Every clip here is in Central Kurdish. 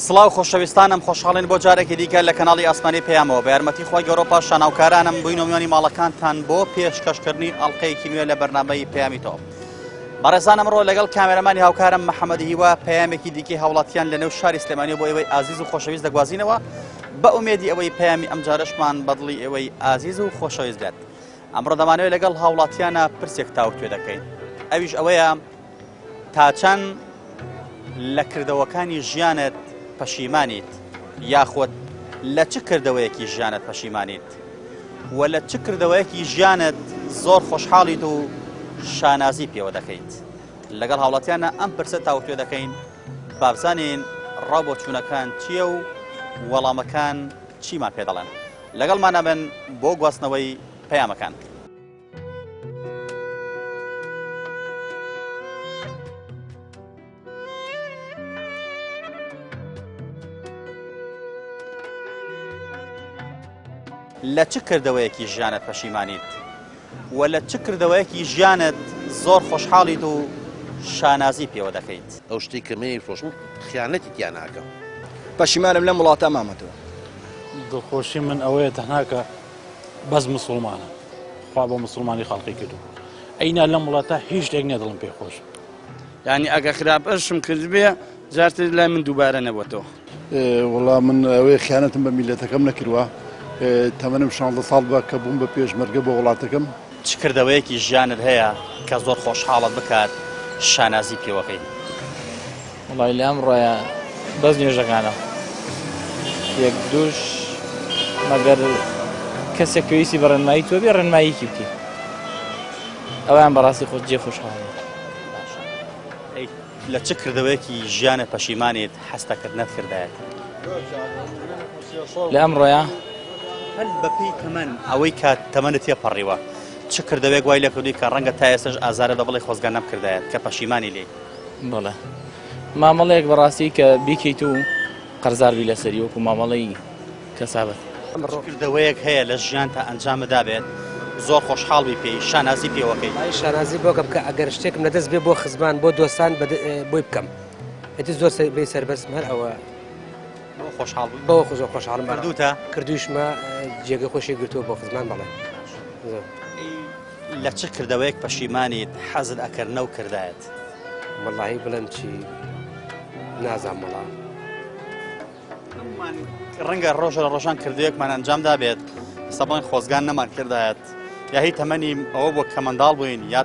سڵاو خۆشەویستانم خۆشحاڵین بۆ جارێکی دیکە لە کەناڵی ئاسمانی پەیامەوە بە یارمەتی خوای گەورە و پاشان هاوکارانم بووینە میوانی ماڵەکانتان بۆ پێشکەشکردنی ئەڵلقەیەکی نوێ لە بەرنامەی پەیامی تۆ. بەڕێزان ئەمڕۆ لەگەڵ کامێرەمانی هاوکارم محەممەد هیوا پەیامێکی دیکەی هاوڵاتیان لە نێو شاری سلێمانی بۆ ئێوەی ئازیز و خۆشەویست دەگوازینەوە بە ئومێدی ئەوەی پەیامی ئەمجارەشمان بەدڵی ئێوەی ئازیز و خۆشەویست بێت. ئەمڕۆ دەمانەوێت لەگەڵ هاوڵاتیانە پرسێک تاوتوێ دەکەین ئەویش ئەوەیە تا چەند لە کردەوەکانی ژیانت پەشیمانیت یاخود لە چ کردەوەیەکی ژیانت پەشیمانیت و لە چ کردەوەیەکی ژیانت زۆر خۆشحاڵیت و شانازی پێوە دەکەیت لەگەڵ هاوڵاتیانە ئەم پرسە تاوتوێ دەکەین بابزانین ڕاو بۆچوونەکان چییە و وەڵامەکان چیمان پێ دەڵێن لەگەڵمانە بن بۆ گواستنەوەی پەیامەکان. لە چ کردەوەیەکی ژیانت پەشیمانیت و لە چ کردەوەیەکی ژیانت زۆر خۆشحاڵیت و شانازی پێوە دەکەیت؟ ئەو شتەی کە منی فرۆشم خیانەتی تیا ناکەم. پەشیمانم لەم وڵاتە مامەتەوە. دڵخۆشی من ئەوەیە تەنها کە بەس مسوڵمانە خوا بۆ مسوڵمانی خەڵقی کردووە ئەینا لەم وڵاتە هیچ شتێک نییە دڵم پێ خۆش یانی ئەگە خراپەشم کردبێ جارتر لای من دووبارە نەبۆتەوە. وەڵا من ئەوەیە خیانەتم بە میللەتەکەم نەکردوە تەمەنم 16 ساڵ بە کە بووم بە پێشمەرگە بۆ وڵاتەکەم. چ کردەوەیەکی ژیانت هەیە کە زۆر خۆشحاڵت بکات شانازی پێوەکەی؟ وەڵای لە ئەمڕۆیا بەس نوێژەکانە یەک دووش مەگەر کەسێک پێویستی بە ڕێنمایی تۆ بێ ڕێنماییکی بکەی ئەویان بەڕاستی خۆش جێ خۆشحاڵی. ئەی لە چ کردەوەیەکی ژیانت پەشیمانیت حەزتەکرد نەتکردایەت؟ لە ئەمڕۆیا هەر بەپێی تەمەن ئەوەی کە تەمەنت تێپەڕیوە چ کردەوەیەک وای لێکردووی کە ڕەنگە تا ئێستاش ئازارت بە بڵێی خۆزگە نەمکردایەت کە پەشیمانی لێی؟ بەڵێ مامەڵەیەک بەڕاستی کە بیکەیت و قەرزار بی لەسەری وەکو مامەڵەی کەسابەت. چ کردەوەیەک هەیە لە ژیانتا ئەنجامت دابێت زۆر خۆشحاڵ بی پێی شانازی پێوەکەی؟ وەڵایی شانازی بۆ کەم کە ئەگەر شتێکم لەدەست بێ بۆ خزمان بۆ دۆستان بۆی بکەم ئیتر زۆر بێ سەربەستم هەر ئەوە. بەوە خۆشحاڵ بووی؟ بەوە زۆر خۆشحاڵم. کردووتە؟ کردوویشمە جێگەی خۆشی گرتووە بۆ خزمان بەڵێ. لە چ کردەوەیەک پەشیمانیت حەزت ئەکرد نەوکردایەت؟ وەڵاهی بڵێم چی نازانم وەڵا. هەموومان ڕەنگە ڕۆژە لە ڕۆژان کردویەکمان ئەنجام دابێت ئێستا بڵێن خۆزگان نەمان کردایەت یا هی تەمەنی ئەوە بووە کە منداڵ بووین یا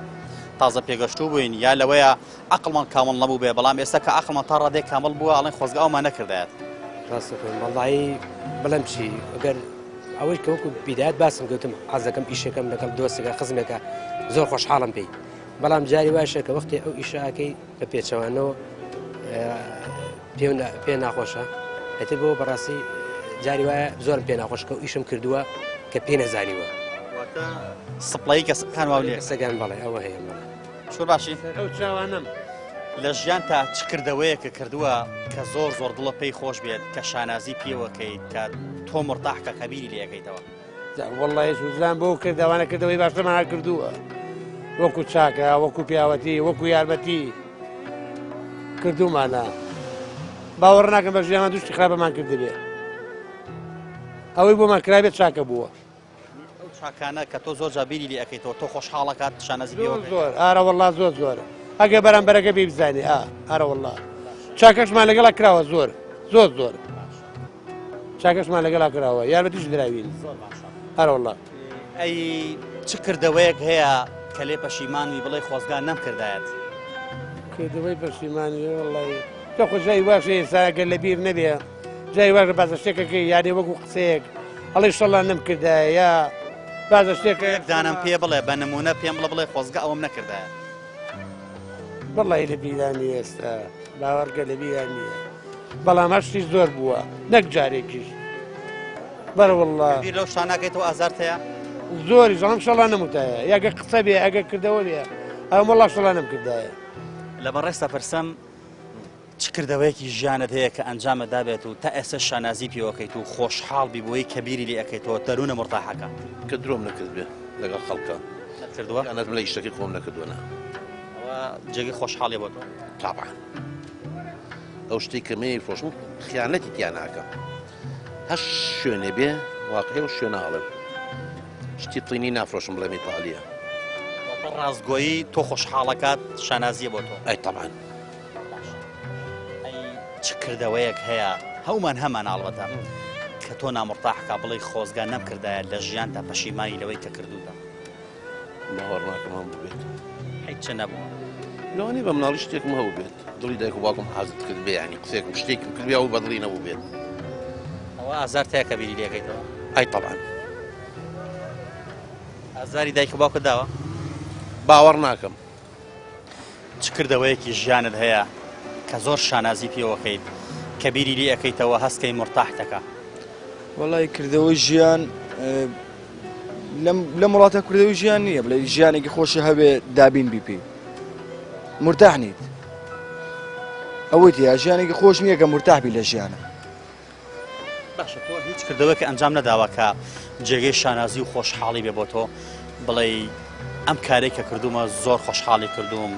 تازە پێگەشتوو بووین یا لەوەیە عەقڵمان کامڵ نەبوو بێ بەڵام ئێستا کە عەقڵمان تا ڕادەیەک کامڵ بووە ئەڵێن خۆزگە ئەومان نەکردایەت. ڕاست دەکەن وەڵاهی بڵێم چی ئەگەر ئەوەی کە وەکو بیدایەت باسم گوتم حەزەکەم ئیشەکەم لەگەڵ دۆستێکە خزمێکە زۆر خۆشحاڵم پێی بەڵام جاری واشە کە وەختی ئەو ئیشەکەی بە پێچەوانەوە پێ ناخۆشە ئەتر بۆ بەڕاستی جاری وایە زۆرم پێ ناخۆش کە ئیشم کردووە کە پێ نەزانیوە سپڵی کەسەکان واو لێ کەسەکان بەڵێ ئەوە هەیە بەڵێ چۆن باشی ئەو چاوانم لە ژیان تا چ کردەوەیەکە کردووە کە زۆر زۆر دڵە پێی خۆش بێت کە شانازی پێوەکەیت کە تۆ مرتاح کە کەبیری لەکەیتەوە وەڵڵاهی سوزلان بۆ کردەوانە کردەوەی باشترمان کردووە وەکو چاکە وەکو پیاوەتی وەکو یارمەتی کردومانە باوەڕ ناکەم بە ژیانمان دوشتی خراپەمان کردبێ ئەوەی بۆمان کرابێت چاکە بووە ئەو چاکانە کە تۆ زۆر جا بیری لێ ئەکەیتەوە تۆ خۆشحاڵەکات شانازی پێوە زۆر ئارە وەڵا زۆر زۆر ئەگە بەرامبەرەکە بێ بزانێ ئا ئارە وەڵا چاکەشمان لەگەڵا کراوە زۆر زۆر زۆر چاکەشمان لەگەڵا کراوە یارمەتیش دراوین ئەرەوەڵا. ئەی چ کردەوەیەک هەیە کە لێ پەشیمانوی بڵێ خۆزگا نەمکردایەت؟ کردەوەی پەشیمانی وەڵی تۆ خۆ جای واش ئێستا ئەگەر لە بیر نەبێ جای واش بازە شتێکەکەی یانێ وەکو قسەیەک ئەڵێ شەڵا نەمکردایە یا بازە شتێکە یەک دانەم پێ بڵێ بە نمونە پێم بڵێ بڵێ خۆزگە ئەوەم نەکردایە. وەڵی لە بیران نییە ئێستا باوەڕکە لە بیران نییە. بەڵام هەر شتی زۆر بووە نەک جارێکیش بەرە واللە بیر لەو شتانە ناکەیتەوە ئازارت هەیە؟ زۆری زۆرم شەڵا نەموتایە یاگە قسە بێ ئەگە کردەوە بێ ئەم وەڵا شەڵا نەمکردایە. لە بەڕێزت ئەپرسم چ کردەوەیەکی ژیانت هەیە کە ئەنجامت دابێت و تا ئێستا شانازی پێوەکەیت و خۆشحاڵ بی بۆی کە بیری لێ ئەکەیتەوە دەروونە مورتاحەکە؟ کە درۆم نەکردبێ لەگەڵ خەڵکا. نەتکردووە؟ خیانەتم لە ئیشەکەی خۆم نەکردووە نا. ئەوە جێگەی خۆشحاڵیە بۆ تۆ؟ تابعا. ئەو شتەی کە من ئەیفرۆشم خیانەتی تیا ناکەم هەر شوێنێ بێ واقعی و شوێنە ئەڵێم شتی طینی نافرۆشم بڵێم ئیتالیە. واتە ڕاستگۆیی تۆ خۆشحاڵەکات شانازیە بۆ تۆ. ئەی تەبعەن. باشە ئەی چ کردەوەیەک هەیە هەومان هەمان ئاڵبەتە کە تۆ نامرتاحکا بڵێی خۆزگا نەمکردایە لە ژیانتا پەشیمانی لەوەی کە کردوتە؟ باوەڕ ناکەم هەم بووبێت. هیچ چ نەبووە؟ لەوانەیە بە مناڵی شتێکم هەبووبێت دڵی دایک و باوکم حازت کرد بێ یانی قسێکم شتێکم کرد بێ ئەو بە دڵی نەبووبێت. ئەوە ئازار تایە کە بیری لێکەیتەوە؟ ئەی تەبعەن. ئازاری دایک و باوکت داوە؟ باوەڕ ناکەم. چ کردەوەیەکی ژیانت هەیە کە زۆر شانازی پێوەکەیت کە بیری لێ ئەکەیتەوە هەستکەی مورتاح دەکا؟ وەڵای کردەوەی ژیان لەم لەم وڵاتە کوردەوەی ژیان نییە بڵێ ژیانێکی خۆشی هەبێ دابین بی پێی مرتاح نیت ئەوەی تیا ژیانێکی خۆش نییە کە مرتاح بی لە ژیانە باشە تۆ هیچ کردەوەکە ئەنجام نەداوە کە جێگەی شانازی و خۆشحاڵی بێ بۆ تۆ بڵێ ئەم کارێک کە کردومە زۆر خۆشحاڵی کردوم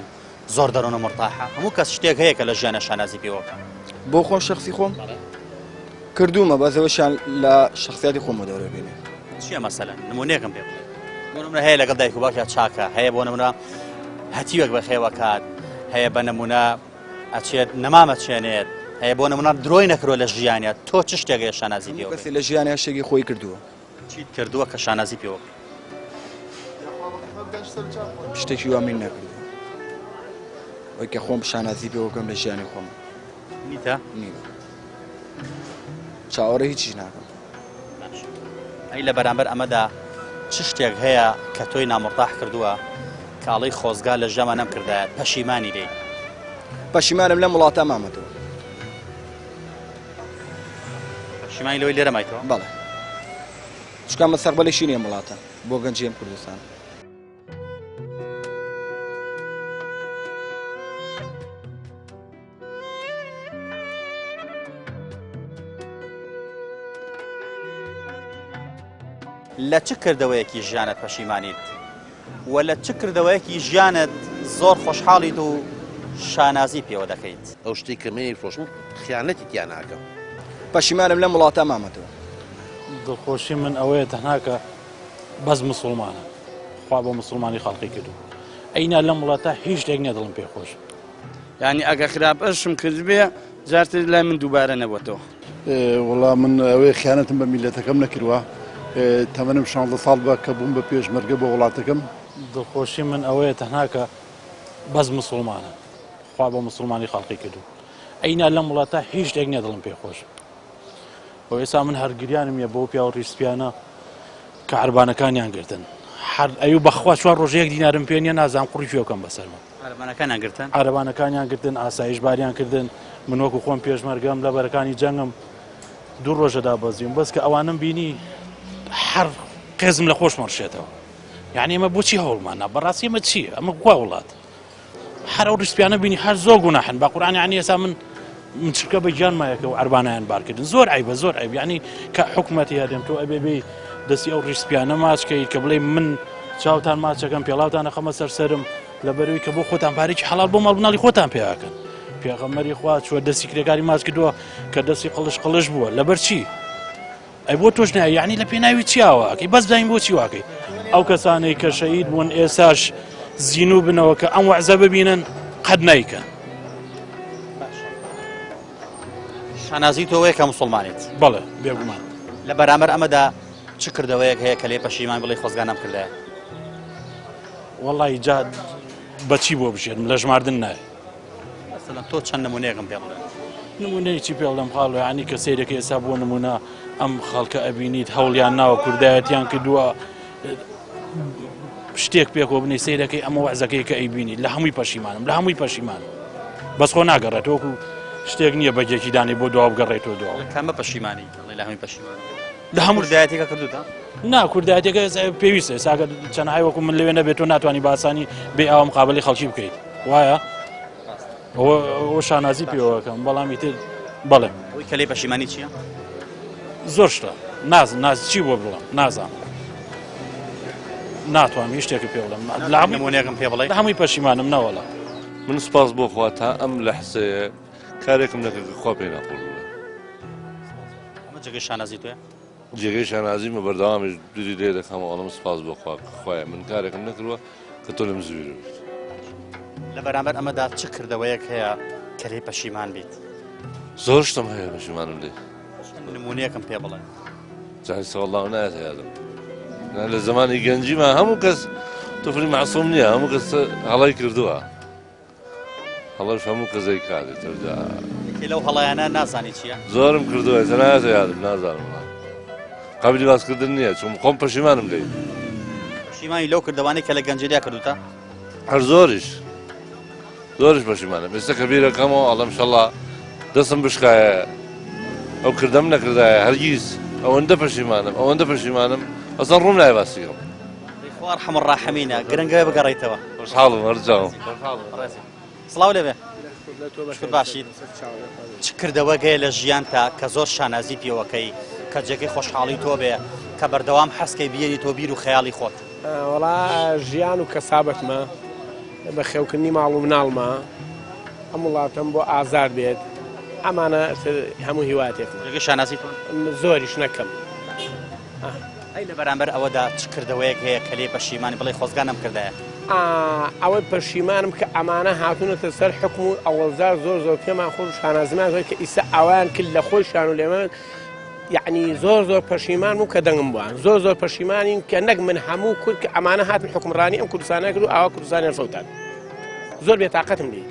زۆر دەرونە مرتاحە هەموو کەس شتێک هەیە کە لە ژیانە شانازی پێوەکە بۆ خۆم شخصی خۆم کردومە بەس ئەوەشیان لە شخصیاتی خۆمەوە دەورە بینێ. چییە مەسەلەن نمونەیەکم پێ بڵێ بۆ نمونە هەیە لەگەڵ دایک و باوکیا چاکە هەیە بۆ نمونە هەتیوێک بەخێوەکات هەیە بە نمونە ئەچێت نەمامە چێنێت هەیە بۆ نمونە درۆی نەکرۆ لە ژیانە تۆ چ شتێک هەیە شانازی پێوە کەسێ لە ژیانیا شتێکی خۆی کردووە چیت کردووە کە شانازی پێوە بکەی؟ شتێکی وا من نەکردووە ئەوەی کە خۆم شانازی پێوە بکەم لە ژیانی خۆم نیتە؟ نییە چاوەڕێ هیچیش ناکەم. ئەی لە بەرامبەر ئەمەدا چ شتێک هەیە کە تۆی نامرتاح کردووە کە ئەڵێی خۆزگا لە ژیاما نەمکردایە پەشیمانی لێی؟ پەشیمانم لەم وڵاتە مامەتەوە. پەشیمانی لەوەی لێرە مایتەوە؟ بەڵێ چونکە مستەقبەلێکی نییە ئەم وڵاتە بۆ گەنجی ئەم کوردستان. لە چ کردەوەیەکی ژیانت پەشیمانیت و لە چ کردەوەیەکی ژیانت زۆر خۆشحاڵیت و شانازی پێوە دەکەیت؟ ئەو شتەی کە من ئەیفرۆشم خیانەتی تیا ناکەم. پەشیمانم لەم وڵاتە مامەتەوە. دڵخۆشی من ئەوەیە تەنها کە بەس موسڵمانە خوا بۆ موسڵمانی خەڵقی کردوو ئەینا لەم وڵاتە هیچ شتێک نییە دڵم پێ خۆش یانی ئەگە خراپەشم کردبێ جارتر لای من دووبارە نەبۆتەوە. وەڵا من ئەوەی خیانەتم بە میلەتەکەم نەکردوە تەمەنم 16 ساڵ بە کە بووم بە پێشمەرگە بۆ وڵاتەکەم. دڵخۆشی من ئەوەیە تەنها کە بەس موسڵمانە خوا بۆ موسڵمانی خەڵقی کردوو ئەینا لەم وڵاتە هیچ شتێک نییە دڵم پێ خۆش بۆ ئێستا من هەر گریانم یە بەو پیاو ڕیش سپیانە کە عەربانەکانیان گرتن هەر ئەیو بەخوا چوار ڕۆژە یەک دینارم پێ نییە نازانم قوڕی کوێ بکەم بەسەرما. عەرەبانەکانیان گرتن؟ عەرەبانەکانیان گرتن، ئاسایش باریان کردن، من وەکو خۆم پێشمەرگەم لە بەرەکانی جەنگم دوو ڕۆژە دابەزیوم بەس کە ئەوانم بینی هەر قێزم لە خۆشمە ڕشێتەوە یعنی ئێمە بۆچی هەوڵمان نا بەڕاستی ئەمە چییە ئەمە کوا وڵات هەر ئەو ڕیسپیانە بینی هەر زۆر گوناحن بە قورآن یعنی ئێستا من من چرکە بە گیان مایەکە و عەربانیان بارکردن زۆر عیبە زۆر عیب یعنی کە حکومەتی هەرێم تۆ ئەبێ بێ دەستی ئەو ڕیسپیانە ماچکەی کە بڵێ من چاوتان ماچەکەم پێڵاوتان ئەخەمە سەر سەرم لەبەرەوەی کە بۆ خۆتان پارێکی حەڵال بۆ ماڵ مناڵی خۆتان پێیاکەن پێغەمبەری خوا چوە دەستی کرێکاری ماچ کردووە کە دەستی قڵش قڵش بووە لەبەر چی ئەی بۆ تۆش نایە یعنی لە پێناوی چیاوەکەی بەس داین بۆ چیواکەی ئەو کەسانەی کە شەهید بوون ئێساش زینوو بنەوە کە ئەم وەعزە ببینن قەت نیکەن شانازی تۆ وەیە کە مسلمانیت بەڵێ بێگومان لە بەرامبەر ئەمەدا چ کردەوەیەک هەیە کە لێ پەشیمان بڵێ خۆزگا نەمکردایە؟ وەڵی جا بەچی بۆ بژێرم لە ژماردن نایە مەسەلەن تۆ چەند نمونەیەکم پێ بڵێ نمونەیەکی پێ بڵێم خاڵۆ یعنی کە سەیرەکە ئێستا بۆ نمونە ئەم خەڵکە ئەبینیت هەوڵیان ناوە کوردایەتیان کردووە شتێک پێکەوە بنی سەیرەکەی ئەمە وەعزەکەی کە ئەیبینی لە هەمووی پەشیمانم لە هەمووی پەشیمانم بەس خۆ ناگەڕێت وەکو شتێک نییە بەگێکی دانی بۆ دوا بگەڕێتەوە دوا کامە پەشیمانی لە هەمووی پەشیمانی لە هەموو کوردایەتێکە کردوتە نا کوردایەتەکە پێویستە ساگە چەنەهای وەکو من لەوێ نەبێت تۆ ناتوانانی باسانی بێ ئاوم قابلی خەڵکی بکەیت وایە ئەوە شانازی پێوەکەم بەڵام ئیتر بەڵێ ئەوەی کە لێ پەشیمانی چییە؟ زۆر شتە ناز ناز چی بۆ بڵم نازانم ناتوانم هیچ شتێکم پێ بڵێم لە هەموو نمونەیەکم پێ بڵێ لە هەمووی پەشیمانم نەوەڵا من سپاس بۆ خوا تا ئەم لەحزەیە. کارێکم نەکرد کە خوا پێی ناخۆش بووبێ. ئەمە جێگەی شانازی تۆیە؟ جێگەی شانازیمە بەردەوامیش بیری لێ دەکەمەوە ئەڵێم سوپاس بۆ خوا کە خوایە من کارێکم نەکردووە کە تۆ لێم زویر بیت. لە بەرامبەر ئەمەدا چ کردەوەیەک هەیە کە لێی پەشیمان بیت؟ زۆر شتم هەیە پەشیمانم لێی. نمونەیەکم پێ بڵێ. جا ئێستا وەڵڵا نایەتە یادم. لە زمانی گەنجیمان هەموو کەس تفلی مەعسوم نییە هەموو کەس هەڵەی کردووە. هەڵەش هەموو کەس ئەیکات ئیتر جا. یەکێ لەو هەڵەیانە نازانی چییە؟ زۆرم کردووە ئێستا نایەتە یادم نازانم وەڵا. قابلی باسکردن نییە چون خۆم پەشیمانم لێی. پەشیمانی لەو کردەوانەی کە لە گەنجێریا کردوتە؟ هەر زۆریش زۆریش پەشیمانم ئێستا کە بیرەکەمەوە ئەڵێم شەڵا دەستم بشکایە ئەو کردەم نەکردایە هەرگیز ئەوەندە پەشیمانم ئەوەندە پەشیمانم ئەسڵەن ڕووم نایە باسی کەم. خوا ارحم الراحمینە گرنگە بگەڕێیتەوە. خۆشحاڵم هەرجاوم. سڵاو لێبێ شکر باشیت چ کردەوەک هەیە لە ژیانتا کە زۆر شانازی پێوەکەی کە جێگەی خۆشحاڵی تۆ بێ کە بەردەوام حەزکەی بیێنی تۆ بیر و خەیاڵی خۆت؟ وەڵا ژیان و کەسابەتمە بەخێوکردنی ماڵ و مناڵمە ئەم وڵاتەم بۆ ئازاد بێت ئەمانە هەموو هیواتێکم. جێگەی شانازی تۆن؟ زۆریش نەکەم. ئەی لە بەرامبەر ئەوەدا چ کردەوەیەک هەیە کە لێی پەشیمانی بڵێی خۆزگا نەمکردایە؟ ئەوەی پەشیمانم کە ئەمانە هاتوونەتە سەر حوکم و ئەوەڵجار زۆر زۆر پێمان خۆش و شانازیمان کرد کە ئیسە ئاوایان کرد لە خۆیشان و لێمان یعنی زۆر زۆر پەشیمان بوو کە دەنگم بووان زۆر زۆر پەشیمانین کە نەک من هەموو کورد کە ئەمانە هاتن حکومڕانی ئەم کوردستانە کرد و ئاوا کوردستانیان فەوتان زۆر بێتاقەتم لێی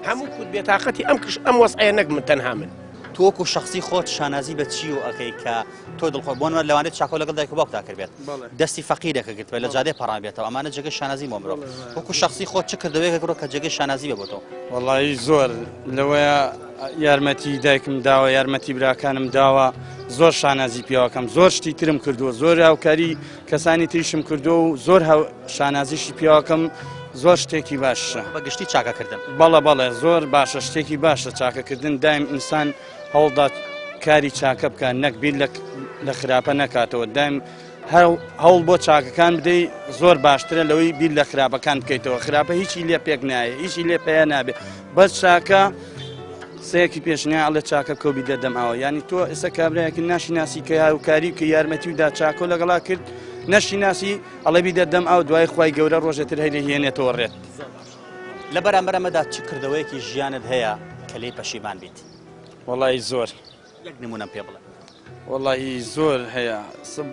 هەموو کورد بێتاقەتی ئەم کش ئەم وەزعەیە نەک من تەنها من. تۆ وەکو شەخسی خۆت شانازی بە چی و ئەکەی کە تۆ دڵخۆ بۆ نمونە لەوانەیە چاکۆ لەگەڵ دایک و باوکتا کردبێت دەستی فەقیرێکە گرتبێت لە جادەی پەڕابێتەوە ئەمانە جێگەی شانازی بۆ مرۆڤ وەکو شەخسی خۆت چ کردەوەیەکە کردووە کە جێگەی شانازی بێ بۆ تۆ؟ وەڵایی زۆر لەوەیە یارمەتی دایکم داوە یارمەتی براکانم داوە زۆر شانازی پیاوەکەم زۆر شتی ترم کردووە زۆر هاوکاری کەسانی تریشم کردووە و زۆر شانازیشی پیاوەکەم زۆر شتێکی باشە بە گشتی چاکەکردن بەڵە بەڵێ زۆر باشە شتێکی باشە چاکەکردن دایم ئینسان هەوڵدا کاری چاکە بکە نەک بیر لە خراپە نەکاتەوە دایم هەوڵ بۆ چاکەکان بدەی زۆر باشترە لەوەی بیر لە خراپەکان بکەیتەوە خراپە هیچی لێ پێک نایە هیچی لێ پێ نابێ بەس چاکە قسەیەکی پێشنیا ئەڵێ چاکە بکە و بیدە دەم ئاوە یعنی تۆ ئێستا کابرایەکی ناشی ناسی کە هاوکاری کە یارمەتی و دا چاکۆ لەگەڵا کرد نەشی ناسی ئەڵێ بیدە دەم ئاو دوای خوای گەورە ڕۆژێتر هەیە هێنێتەوە ڕێت. لە بەرامبەر ئەمەدا چ کردەوەیەکی ژیانت هەیە کە لێی پەشیمان بیت؟ وەڵی زۆر. یەک نمونەم پێ بڵێ. وەڵی زۆر هەیە سب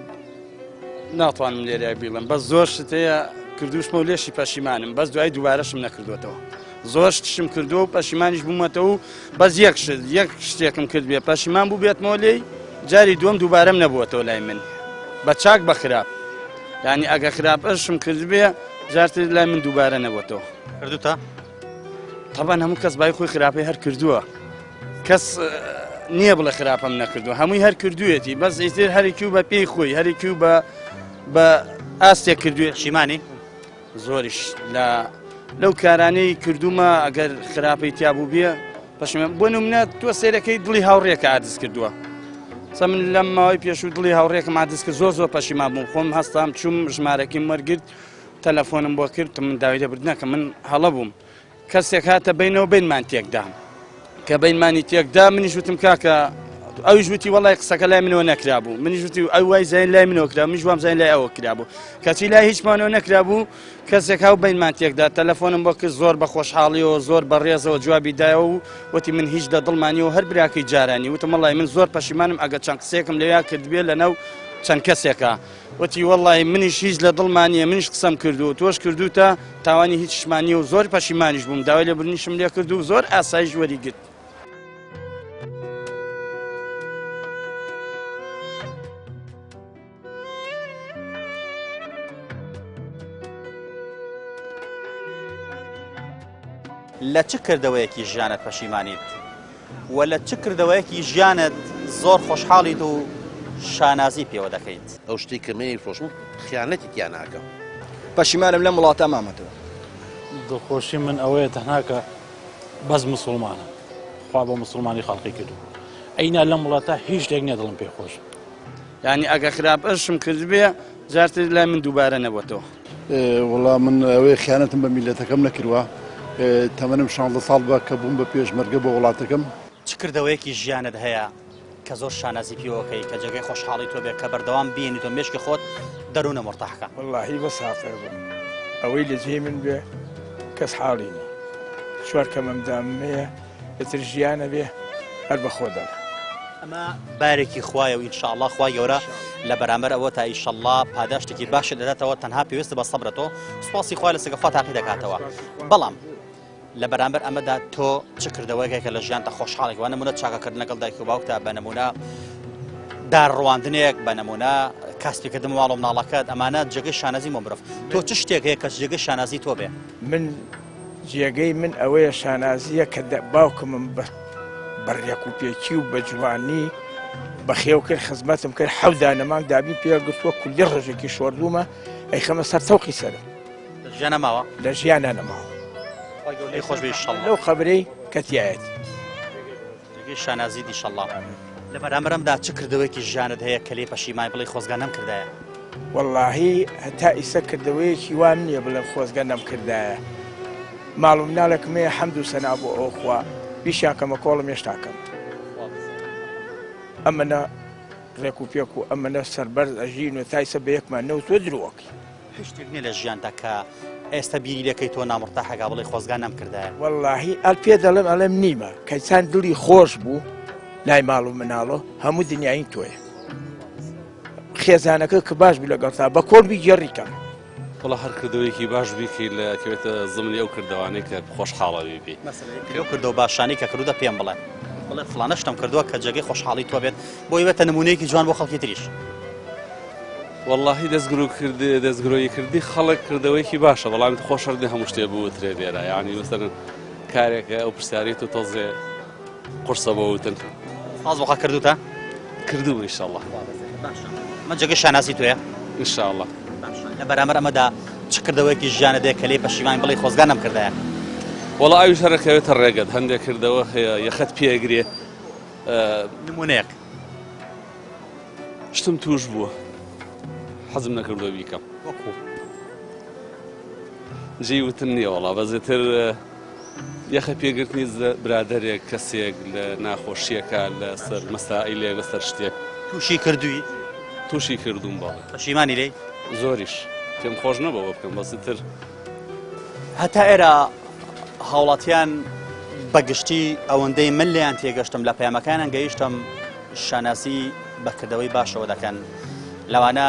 ناتوانم لێرە بیڵم بەس زۆر شت هەیە کردوشمە و لێشی پەشیمانم بەس دوای دووبارەشم نەکردوێتەوە زۆر شتشم کردووە و پەشیمانیش بوومەتەوە و بەس یەک شت یەک شتێکم کرد بێ پەشیمان بوو بێتمەوە لێی جاری دووەم دووبارەم نەبووەتەوە لای من بە چاک بە خراپ یعنی ئەگە خراپەشم کردبێ جارتر لای من دووبارە نەبووەتەوە کردوتە تەبان هەموو کەس بای خۆی خراپەی هەر کردووە کەس نییە بڵێ خراپەم نەکردو هەمووی هەر کردوێتی بەس ئیتر هەرێکی و بە پێی خۆی هەرێکی و بە بە ئاستێک کردوێت شیمانی زۆریش لە لەو کارانەی کردومە ئەگەر خراپەی تیا بوو بێ پەشیمان بۆ نمونە تۆ سێرەکەی دڵی هاوڕێکە عادز کردووە سە من لەم ماوەی پێشوو دڵی هاوڕێکم عادز کرد زۆر زۆر پەشیمان بووم خۆم هەستام چوم ژمارەکەیم وەرگرت تەلەفۆنم بۆ کرد من داوای لێبوردن نەکەم من هەڵە بووم کەسێک هاتە بینەوە بینمان تێکدا کە بینمانی تێکدا منیش وتم کاکە ئەویش وتی وەڵای قسەکە لای منەوە نەکرابوو منیش وتی ئەو وای زین لای منەوە کرا منیش وام زین لای ئەوە کرابوو کەچی لای هیچمانەوە نەکرابوو کەسێک هاو بینمان تێکدا تەلەفۆنم بۆ کرد زۆر بە خۆشحاڵیەوە زۆر بە ڕێزەوە جوابی دایەوە و وتی من هیچ لە دڵمانیەوە هەر براکەی جارانی وتم وەڵای من زۆر پەشیمانم ئەگەر چەند قسەیەکم لەویا کردبێ لەناو چەند کەسێکە وتی وەڵی منیش هیچ لە دڵما نییە منیش قسەم کردو تۆش کردوتە تاوانی هیچشمان نییە و زۆر پەشیمانیش بووم داوای لێبوردنیشم لێ کرد و زۆر ئاسایش وەریگرت. لە چ کردەوەیەکی ژیانت پەشیمانیت و لە چ کردەوەیەکی ژیانت زۆر خۆشحاڵیت و شانازی پێوە دەکەیت؟ ئەو شتەی کە منی فرۆشم خیانەتی تیا ناکەم. پەشیمانم لەم وڵاتە مامەتەوە. دڵخۆشی من ئەوەیە تەنها کە بەس موسڵمانم خوا بۆ موسڵمانی خەڵقی کردووم ئەینا لەم وڵاتە هیچ شتێک نییە دڵم پێ خۆش یانی ئەگە خراپەشم کردبێ جارتر لای من دووبارە نەبۆتەوە. وەڵا من ئەوەی خیانەتم بە میلەتەکەم نەکردوە. تەمەنم 16 ساڵ بە کە بووم بە پێشمەرگە بۆ وڵاتەکەم. چ کردەوەیەکی ژیانت هەیە کە زۆر شانازی پێوەکەی کە جێگەی خۆشحاڵی تۆ بێت کە بەردەوام بینی تۆ مێشکی خۆت دەروونە مورتاحکە؟ وەڵاهی بەس هاقێ بم ئەوەی لە جێی من بێ کەس حاڵی نی چوار کەمەم دامەیە ئیتر ژیانە بێ هەر بە خۆ دەڵێ. ئەمە بارێکی خوایە و ئینشاءاللە خوای گەورە لە بەرامبەر ئەوە تا ئیشەڵڵا پاداشتێکی باشت دەداتەوە تەنها پێویستە بە سەبرە تۆ سوپاسی خوا لەسەر خوا تاقی دەکاتەوە بەڵام لە بەرامبەر ئەمەدا تۆ چ کردەوەیەکە کە لە ژیانتا خۆشحاڵێک وە نمونە چاکەکردن لەگەڵ دایک و باوکتا بە نمونە دار ڕواندنێک بە نمونە کاسپیکردن ماڵ و مناڵەکەت ئەمانە جێگەی شانازی بۆ مرۆڤ تۆ چ شتێک هەیە کە جێگەی شانازی تۆ بێ؟ من جێگەی من ئەوەیە شانازییە کە باوکمم بە ڕێکوپێکی و بە جوانی بەخێو کرد خزمەتم کرد حەو دانە مانگ دابین پێگرتووە کولی ڕۆژێکی شۆردوومە ئەیخەمە سەر تەوقی سەرم. لە ژیانا ماوە؟ لە ژیانا نەماوە. خوای گەورە لێی خۆش بێ ئیشەڵڵا. لەو قەبرەی کە تیایەتی. جێگەی شانازیت ئیشەڵڵا. لە بەرامبەرمدا چ کردەوەیەکی ژیانت هەیە کە لێی پەشیمانی بڵێی خۆزگا نەمکردایە؟ وەڵاهی هەتا ئیسە کردەوەیەکی وام نییە بڵێم خۆزگە نەمکردایە. ماڵ و مناڵێکم هەیە حەمد و سەنا بۆ ئەو خوا بیشیان کەمە کۆڵم هێشتا کەم. ئەمەنە ڕێک و پێک و ئەمەنە سەربەرز ئەژین و تا ئیسە بە یەکمان نەوتووە درۆ ئەکەی. هیچ شتێک نیە لە ژیانتا کە ئێستا بیری لێکەی تۆ نامرتاحەکا بڵێ خۆزگا نەمکردایە. وەڵاهی ئەل پێ دەڵێم ئەڵێم نیمە کەچان دڵی خۆش بوو لای ماڵ و مناڵۆ هەموو دنیاین تۆیە خێزانەکە کە باش بوو لەگەڵتا بە کۆڵ بیگێڕی کەم. وەڵا هەر کردەوەیەکی باش بیکەی لە کەوێتە زمنی ئەو کردەوانەی کە خۆشحاڵە بیبی. مەسەلەن یەکێک لەو کردەوە باشانەی کە کردووتە پێم بڵێ. بڵێ فڵانە شتم کردووە کە جێگەی خۆشحاڵی تۆ بێت بۆی بێتە نموونەیەکی جوان بۆ خەڵکی تریش. وەڵاهی دەستگرۆ کرد دەستگرۆیی کردی خەڵک کردەوەیەکی باشە بەڵام خۆ شەرت نیە هەموو شتێ بوترێ لێرە یانی مەسەلەن کارێکە ئەو پرسیارەی تۆ تۆزێ قورسە بۆ وتن. سپاس بۆ خوا کردوتە؟ کردوومە ئیشەڵڵا. باشە ئەمە جێگەی شانازی تۆیە؟ ئینشاڵڵا. باشە لە بەرامبەر ئەمەدا چ کردەوەیەکی ژیانت هەیە کە لێی پەشیمانی بڵێی خۆزگا نەمکردایە؟ وەڵا ئەویش هەر ئەکەوێتە ڕێگەت هەندێک کردەوە هەیە یەخەت پێ ئەگرێ. نموونەیەک. شتم تووش بووە حەزم نەکردووە بیکەم. وەکوو؟ جێی وتن نییە وەڵا بەس ئیتر یەخە پێگرتنی برادەرێک کەسێک لە ناخۆشیەکە لەسەر مەسائیلێک لەسەر شتێک. تووشی کردووی؟ تووشی کردووم بەڵێ. پەشیمانی لێی؟ زۆریش پێم خۆش نەبوو بکەم بەس ئیتر. هەتا ئێرە هاوڵاتیان بەگشتی ئەوەندەی من لێیان تێگەشتم لە پەیامەکانیان گەیشتم شانازی بە کردەوەی باشەوە دەکەن لەوانە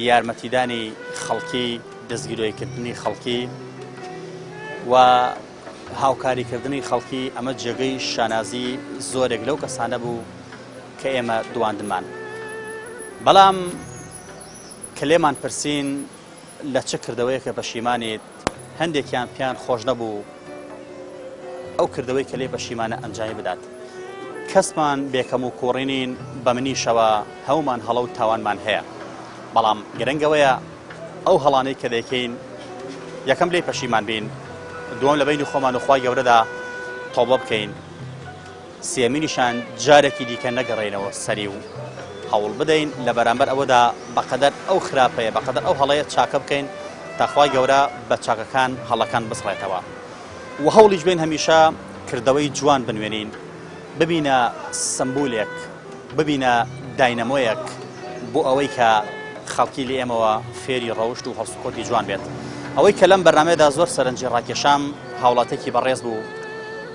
یارمەتیدانی خەڵکی دەستگیرۆیکردنی خەڵکی و هاوکاریکردنی خەڵکی ئەمە جێگەی شانازی زۆرێک لەو کەسانە بوو کە ئێمە دواندمان بەڵام کە لێمان پرسین لە چ کردەوەیەکە پەشیمانیت هەندێکیان پێیان خۆش نەبوو ئەو کردەوەی کە لێ پەشیمانە ئەنجامی بدات کەسمان بێکەم و کوڕی نین بە منیشەوە هەمومان هەڵە و تاوانمان هەیە بەڵام گرنگەوەیە ئەو هەڵانەی کە دەیکەین یەکەم لێی پەشیمان بین دووەم لە بینی خۆمان و خوای گەورەدا تۆبە بکەین سێمینیشان جارێکی دیکە نەگەڕێینەوە سەری و هەوڵ بدەین لە بەرامبەر ئەوەدا بەقەدەر ئەو خراپەیە بەقەدەر ئەو هەڵەیە چاکە بکەین تا خوای گەورە بە چاکەکان هەڵەکان بسڕێتەوە و هەوڵیش بین هەمیشە کردەوەی جوان بنوێنین ببینە سمبولێک ببینە داینەمۆیەک بۆ ئەوەی کە خەڵکی لە ئێمەوە فێری ڕەوشت و هەڵسوکەوتی جوان بێت. ئەوەی کە لەم بەرنامەیەدا زۆر سەرنجی ڕاکێشام هاوڵاتێکی بەڕێز بوو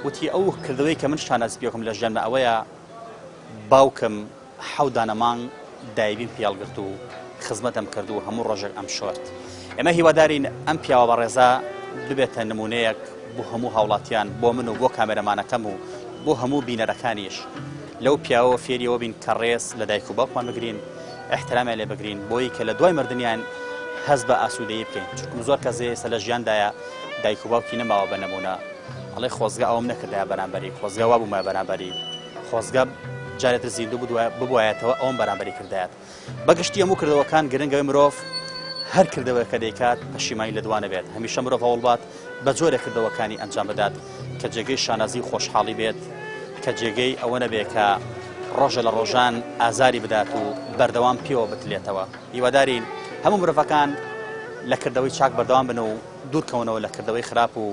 وتی ئەو کردەوەی کە من شانازی پێکم لە ژیانمە ئەوەیە باوکم حەو دانە مانگ دایبیم پێڵگرت و خزمەتم کرد و هەموو ڕۆژێک ئەم شۆرد. ئێمە هیوادارین ئەم پیاوە بەڕێزە ببێتە نمونەیەک بۆ هەموو هاوڵاتیان بۆ من و بۆ کامێرەمانەکەم و بۆ هەموو بینەرەکانیش لەو پیاوەوە فێری ئەوە بین کە ڕێز لە دایک و باوکمان بگرین ئیحترامیان لێ بگرین بۆی کە لە دوای مردنیان هەست بە ئاسوودەیی بکەین چونکم زۆر کەس ئێستا لە ژیاندایە دایک و باوکی نەماوە بە نمونە ئەڵێ خۆزگە ئەوم نەکردایە بەرامبەری خۆزگە وا بوومە بەرامبەری خۆزگە جارێتر زیندوو ببوایەتەوە ئەوم بەرامبەری کردایەت بەگشتی هەموو کردەوەکان گرنگەوەی مرۆڤ هەر کردەوەیەک کە دەیکات پەشیمانی لە دوا نەبێت هەمیشە مرۆڤ هەوڵبات بە جۆرێک کردەوەکانی ئەنجام بدات کە جێگەی شانازی و خۆشحاڵی بێت کە جێگەی ئەوە نەبێت کە ڕۆژە لە ڕۆژان ئازاری بدات و بەردەوام پێوە بتلێتەوە هیوادارین هەموو مرۆڤەکان لە کردەوەی چاک بەردەوام بن و دوورکەونەوە لە کردەوەی خراپ و.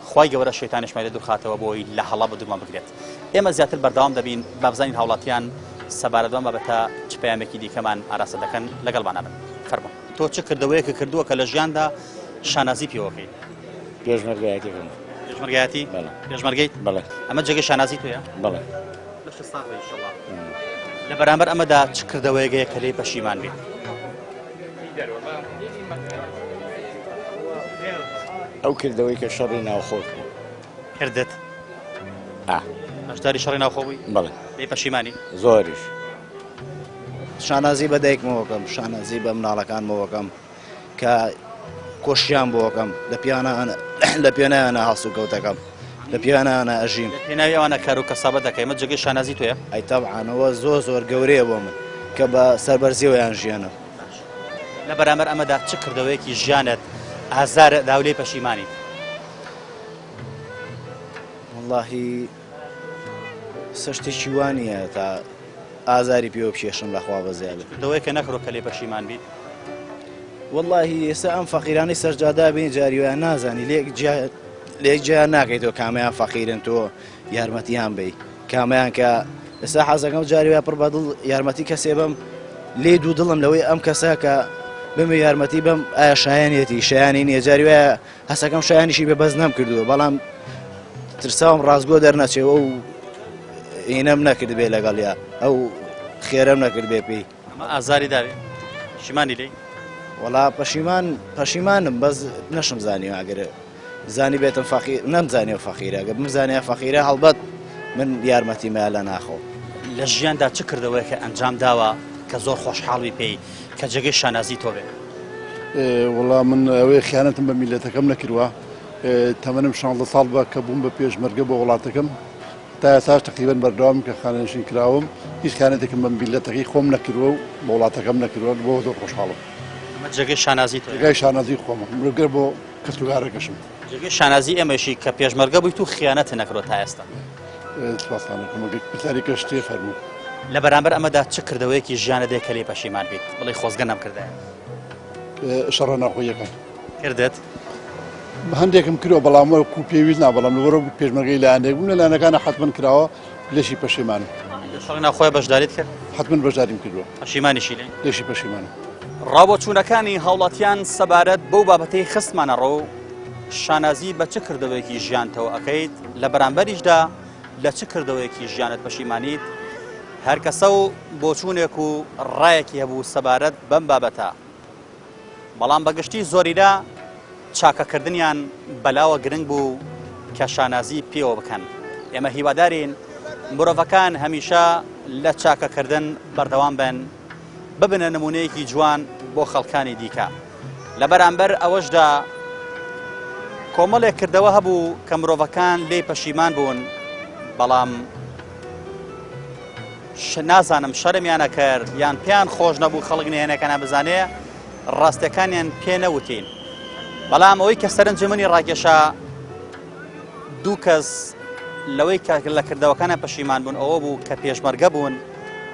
خوای گەورە شەیتانیشمان لێ دوورخاتەوە بۆی لە هەڵە بە دوورمان بگرێت. ئێمە زیاتر بەردەوام دەبین با بزانین هاوڵاتیان سەبارەت بەم بابەتە چ پەیامێکی دیکەمان ئاراستە دەکەن لەگەڵمانە بن. فەرموون. تۆ چ کردەوەیەکت کردووە کە لە ژیاندا شانازی پێوەکەی؟ پێشمەرگایەتی بم. پێشمەرگایەتی؟ بەڵێ. پێشمەرگەیت؟ بەڵێ. ئەمە جێگەی شانازی تۆیە؟ بەڵێ. لەشت ساغ بێ ئینشەڵا. لە بەرامبەر ئەمەدا چ کردەوەیەک هەیە کە لێی پەشیمان بیت؟ ئەو کردەوەی کە شەڕی ناوخۆ کرد. کردت؟ ئا. بەشداری شەڕی ناوخۆ بووی؟ بەڵێ. لێی پەشیمانی؟ زۆریش. شانازی بە دایکمەوە کەم، شانازی بە مناڵەکانمەوە کەم کە کۆشیان بۆ کەم، لە پیانە لە پێناویانە هەڵسوکەوتەکەم، لە پێناویانە ئەژیم. لە پێناوی ئەوانە کار و کەسابەت دەکەی، ئەمە جێگەی شانازی تۆیە؟ ئەی تەبعەن، ئەوە زۆر زۆر گەورەیە بۆ من کە بە سەربەرزیەوەیان ژیانم. لە بەرامبەر ئەمەدا چ کردەوەیەکی ژیانت ئازارت دا و لێی پەشیمانیت؟ وەڵاهی سە شتێکی وا نییە تا ئازاری پێوە بکێشم لە خوا بەزیا بێت. کردەوەیەکە نەکرۆ کە لێی پەشیمان بیت؟ وەڵاهی ئێستا ئەم فەقیرانەی سەرجادا بین جاری وایە نازانی لێک جیا لێک جیا ناکەیتەوە کامەیان فەقیرن تۆ یارمەتیان بی کامەیان کە ئێستا حەزەکەم جاری وایە پڕ بە دڵ یارمەتی کەسێ بەم لێ دوو دڵم لەوەی ئەم کەسە کە بمێ یارمەتی بەم ئایا شایەنێتی شایانی نییە جاری وایە هەسەکەم شایانیشی بێ بەس نەم کردووە بەڵام ترساوم ڕاستگۆ دەرنەچێەوە و ئینەم نەکرد بێ لەگەڵیا ئەو خێرەم نەکرد بێ پێی ئەمە ئازاری داوێ پەشیمانی لێی؟ وەڵا پەشیمان پەشیمانم بەس نەشم زانیوە ئەگەر زانی بێتم فەقیر نەمزانیوە فەقیرە گە بمزانیا فەقیرە هەڵبەت من یارمەتیمە لە ناخۆ. لە ژیاندا چ کردەوەیەکە ئەنجام داوە کە زۆر خۆشحاڵ بی پێی کە جێگەی شانازی تۆ بێ؟ وەڵا من ئەوەی خیانەتم بە میللەتەکەم نەکردوە تەمەنم 16 ساڵ بە کە بووم بە پێشمەرگە بۆ وڵاتەکەم تا ئێستاش تەقریبەن بەردەوامم کە خانەنشین کراوم هیچ خیانەتێکم بە میللەتەکەی خۆم نەکردووە و بە وڵاتەکەم نەکردووە بۆ زۆر خۆشحاڵم. ئەمە جێگەی شانازی تۆیە. جێگای شانازی خۆمە مرۆگەر بۆ کەسوکارەکەشم. جێگەی شانازی ئێمەشی کە پێشمەرگە بوویت و خیانەتت نەکردووە تا ئێستا. سپاستان ئەکەم ئەگەر پرسیاری کەش شتێ فەرموو. لە بەرامبەر ئەمەدا چ کردەوەیەکی ژیانت هەیە کە لێی پەشیمان بیت بڵێی خۆزگە نەمکردایە؟ شەڕە ناوخۆییەکان. کردت؟ هەندێکم کردوە بەڵام وەکو پێویست نا بەڵام لەبەرئەوە پێشمەرگەی لایەنێک بووم لە لایەنەکانە حەتمەن کراوە لێشی پەشیمانم. لە شەڕی ناوخۆیە بەشداریت کرد؟ حەتمەن بەشداریم کردووە. پەشیمانیشی لێی؟ لێشی پەشیمانم. ڕاوبۆچوونەکانی هاوڵاتیان سەبارەت بەو بابەتەی خستمانە ڕوو، شانازی بە چ کردەوەیەکی ژیانتەوە ئەکەیت، لە بەرامبەریشدا لە چ کردەوەیەکی ژیانت پەشیمانیت، هەر کەسە و بۆچوونێک و ڕایەکی هەبوو سەبارەت بەم بابەتە. بەڵام بە گشتی زۆرینە چاکەکردنیان بەلاوە گرنگ بوو کە شانازی پێوە بکەن. ئێمە هیوادارین مرۆڤەکان هەمیشە لە چاکەکردن بەردەوام بن، ببنە نمونەیەکی جوان بۆ خەڵکانی دیکە. لە بەرامبەر ئەوەشدا کۆمەڵێک کردەوە هەبوو کە مرۆڤەکان لێی پەشیمان بوون، بەڵام نازانم شەرمیان ئەکرد یان پێیان خۆش نەبوو خەڵک نهێنەکەنا بزانێ ڕاستەکانیان پێ نەوتین بەڵام ئەوەی کە سەرنج منی ڕاکێشا دوو کەس لەوەی کە لە کردەوەکانە پەشیمان بوون ئەوە بوو کە پێشمەرگە بوون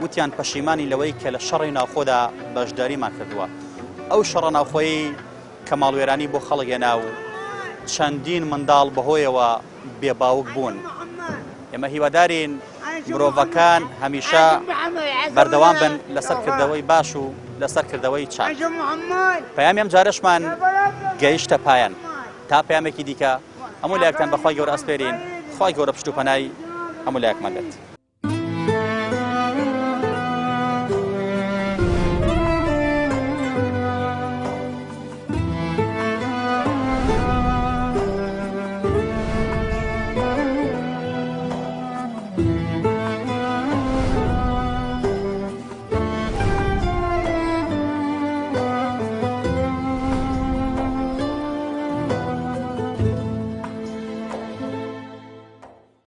وتیان پەشیمانی لەوەی کە لە شەڕی ناوخۆدا بەشداریمان کردووە ئەو شەڕە ناوخۆی کە ماڵوێرانی بۆ خەڵک هێنا و چەندین منداڵ بەهۆیەوە بێ باوک بوون. ئێمە هیوادارین مرۆڤەکان هەمیشە بەردەوام بن لەسەر کردەوەی باش و لەسەر کردەوەی چاک. پەیامی ئەم جارەشمان گەیشتە پایان. تا پەیامێکی دیکە هەموو لایەکتان بەخوای گەورە ئەسپێرین، خوای گەورە پشت و پەنای هەموو لایەکمان بێت.